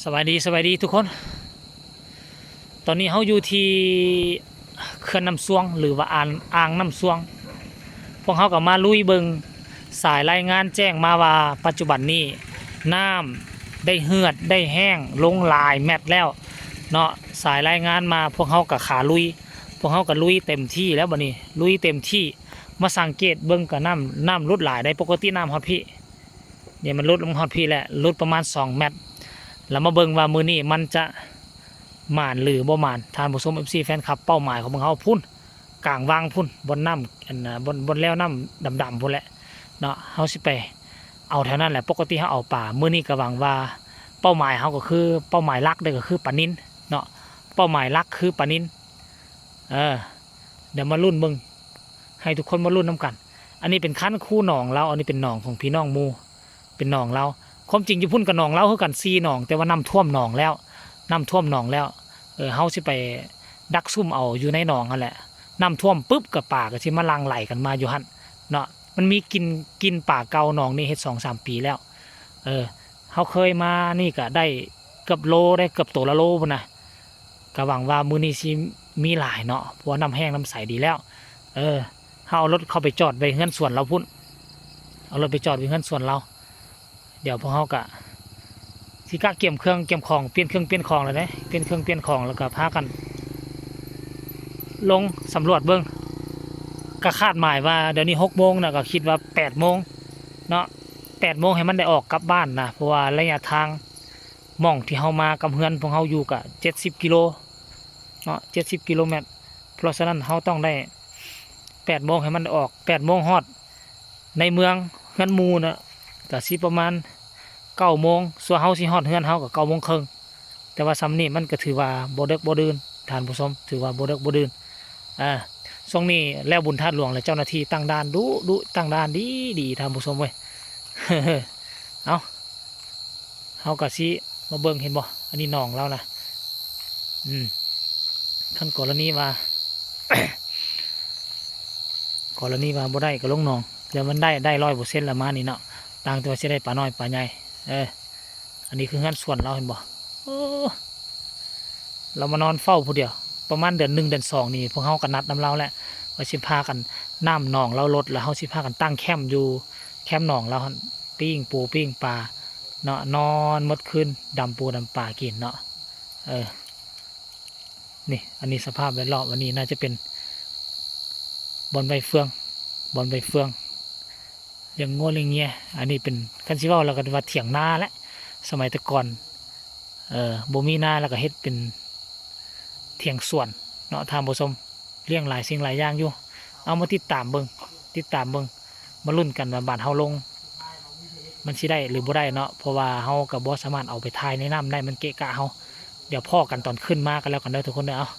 ສະບາຍດີ ສະບາຍດີທຸກຄົນ. ຕອນນີ້ເຮົາຢູ່ທີ່ເຂື່ອນນ້ຳຊວງ ຫຼືວ່າອ່າງ ອ່າງນ້ຳຊວງ. ພວກເຮົາກໍມາລຸຍເບິ່ງ ສາຍລາຍງານແຈ້ງມາວ່າ ປັດຈຸບັນນີ້ນ້ຳໄດ້ເຫືອດ ໄດ້ແຫ້ງລົງຫຼາຍແມັດແລ້ວເນາະ. ສາຍລາຍງານມາ ພວກເຮົາກໍຂາລຸຍ ພວກເຮົາກໍລຸຍເຕັມທີ່ແລ້ວ. ບັດນີ້ລຸຍເຕັມທີ່ ມາສັງເກດເບິ່ງກໍນ້ຳ ນ້ຳຫຼຸດຫຼາຍໄດ໋. ປົກກະຕິນ້ຳຮອດພີ້ ນີ້ມັນຫຼຸດລົງຮອດພີ້ແຫຼະ ຫຼຸດປະມານສອງແມັດ. ແລ້ວມາເບິ່ງວ່າມື້ນີ້ມັນຈະໝານຫຼືບໍ່ໝານ. ທ່ານຜູ້ຊົມ ເອັຟຊີ ແຟນຄລັບ ເປົ້າໝາຍຂອງພວກເຮົາພຸ້ນ ກາງວັງພຸ້ນ ບ່ອນນ້ຳ ອັນ ບ່ອນ ບ່ອນແລວນ້ຳດຳໆພຸ້ນແຫຼະເນາະ. ເຮົາຊິໄປເອົາແຖວນັ້ນແຫຼະ. ປົກກະຕິເຮົາເອົາປາ ມື້ນີ້ກໍຫວັງວ່າ ເປົ້າໝາຍເຮົາກໍຄື ເປົ້າໝາຍຫຼັກເດ້ ກໍຄືປານິນເນາະ. ເປົ້າໝາຍຫຼັກຄືປານິນ. ເອີ ດຽວມາລຸ້ນເບິ່ງ ໃຫ້ທຸກຄົນມາລຸ້ນນຳກັນ. ອັນນີ້ເປັນຄັນຄູໜອງລາວ ອັນນີ້ເປັນໜອງຂອງພີ່ນ້ອງໝູ່ ເປັນໜອງລາວ. ຄວາມຈິງຢູ່ພຸ້ນກໍໜອງລາວຄືກັນ ສີ່ໜອງ ແຕ່ວ່ານ້ຳຖ້ວມໜອງແລ້ວ ນ້ຳຖ້ວມໜອງແລ້ວ. ເອີ ເຮົາຊິໄປດັກຊຸ່ມເອົາຢູ່ໃນໜອງຫັ້ນແຫຼະ. ນ້ຳຖ້ວມປຶບ ກໍປາກໍຊິມາຫຼັ່ງໄຫຼກັນມາຢູ່ຫັ້ນເນາະ. ມັນມີກິ່ນ ກິ່ນປາເກົ່າໜອງນີ້ເຮັດສອງສາມປີແລ້ວ. ເອີ ເຮົາເຄີຍມານີ້ກໍໄດ້ເກືອບໂລໄດ໋ ເກືອບໂຕລະໂລພຸ້ນນະ. ກໍຫວັງວ່າມື້ນີ້ຊິມີຫຼາຍເນາະ ເພາະວ່ານ້ຳແຫ້ງນ້ຳໃສດີແລ້ວ. ເອີ ເຮົາເອົາລົດເຂົ້າໄປຈອດໄວ້ເຮືອນສວນລາວພຸ້ນ ເອົາລົດໄປຈອດໄວ້ເຮືອນສວນລາວ. ດຽວພວກເຮົາກະຊິກະກຽມເຄື່ອງກຽມຂອງ ປ່ຽນເຄື່ອງປ່ຽນຂອງແລ້ວເດ້ ປ່ຽນເຄື່ອງປ່ຽນຂອງ ແລ້ວກະພາກັນລົງສຳຫຼວດເບິ່ງ. ກະຄາດໝາຍວ່າດຽວນີ້ຫົກໂມງນະ ກະຄິດວ່າແປດໂມງເນາະ ແປດໂມງໃຫ້ມັນໄດ້ອອກກັບບ້ານນະ ເພາະວ່າໄລຍະທາງ ໝ່ອງທີ່ເຮົາມາກັບເຮືອນພວກເຮົາຢູ່ກະເຈັດສິບກິໂລເນາະ ເຈັດສິບກິໂລແມັດ. ເພາະສະນັ້ນເຮົາຕ້ອງໄດ້ແປດໂມງໃຫ້ມັນອອກ ແປດໂມງຮອດໃນເມືອງເຮືອນໝູ່ນະ ກະຊິປະມານເກົ້າໂມງ. ສ່ວນເຮົາຊິຮອດເຮືອນເຮົາກະເກົ້າໂມງເຄິ່ງ. ແຕ່ວ່າຊ່ຳນີ້ມັນກະຖືວ່າບໍ່ເດິກບໍ່ດື່ນທ່ານຜູ້ຊົມ ຖືວ່າບໍ່ເດິກບໍ່ດື່ນ. ອາ ຊ່ວງນີ້ແລ້ວບຸນທາດຫຼວງ ແລະ ເຈົ້າໜ້າທີ່ຕັ້ງດ່ານດຸໆ ຕັ້ງດ່ານດີໆ ທ່ານຜູ້ຊົມເອີຍ. ເອົ້າ ເຮົາກະຊິມາເບິ່ງ ເຫັນບໍ່ ອັນນີ້ໜອງລາວນະ. ອືມ ຄັນກໍລະນີວ່າ ກໍລະນີວ່າບໍ່ໄດ້ກໍລົງໜອງ ແຕ່ມັນໄດ້ ໄດ້ຮ້ອຍເປີເຊັນລະມານີ້ເນາະ ຕ່າງແຕ່ວ່າຊິໄດ້ປານ້ອຍປາໃຫຍ່. ເອີ ອັນນີ້ຄືເຮືອນສວນລາວ ເຫັນບໍ່. ໂອ້ ລາວມານອນເຝົ້າຜູ້ດຽວ ປະມານເດືອນໜຶ່ງເດືອນສອງນີ້ ພວກເຮົາກໍນັດນຳລາວແຫຼະ ວ່າຊິພາກັນ ນ້ຳໜອງລາວລົດ ແລ້ວເຮົາຊິພາກັນຕັ້ງແຄມຢູ່ແຄມໜອງລາວຫັ້ນ ປີ້ງປູປີ້ງປາເນາະ ນອນໝົດຄືນ ດຳປູດຳປາກິນເນາະ. ເອີ ນີ້ ອັນນີ້ສະພາບແວດລ້ອມ ອັນນີ້ໜ້າຈະເປັນບ່ອນໄວ້ເຟືອງ ບ່ອນໄວ້ເຟືອງ ລ້ຽງງົວລ້ຽງເຫຍື້ອ. ອັນນີ້ເປັນ ຄັນຊິເວົ້າແລ້ວກໍວ່າຖຽງນາແຫຼະ ສະໄໝແຕ່ກ່ອນ ເອີ ບໍ່ມີນາແລ້ວກໍເຮັດເປັນຖຽງສວນເນາະທ່ານຜູ້ຊົມ. ລ້ຽງຫຼາຍສິ່ງຫຼາຍຢ່າງຢູ່. ເອົາ ມາຕິດຕາມເບິ່ງ ຕິດຕາມເບິ່ງ ມາລຸ້ນກັນວ່າບາດເຮົາລົງ ມັນຊິໄດ້ຫຼືບໍ່ໄດ້ເນາະ ເພາະວ່າເຮົາກໍບໍ່ສາມາດເອົາໄປຖ່າຍໃນນ້ຳໄດ້ ມັນເກະກະເຮົາ. ດຽວພໍ້ກັນຕອນຂຶ້ນມາກັນແລ້ວກັນເດີທຸກຄົນເດີ. ເອົາ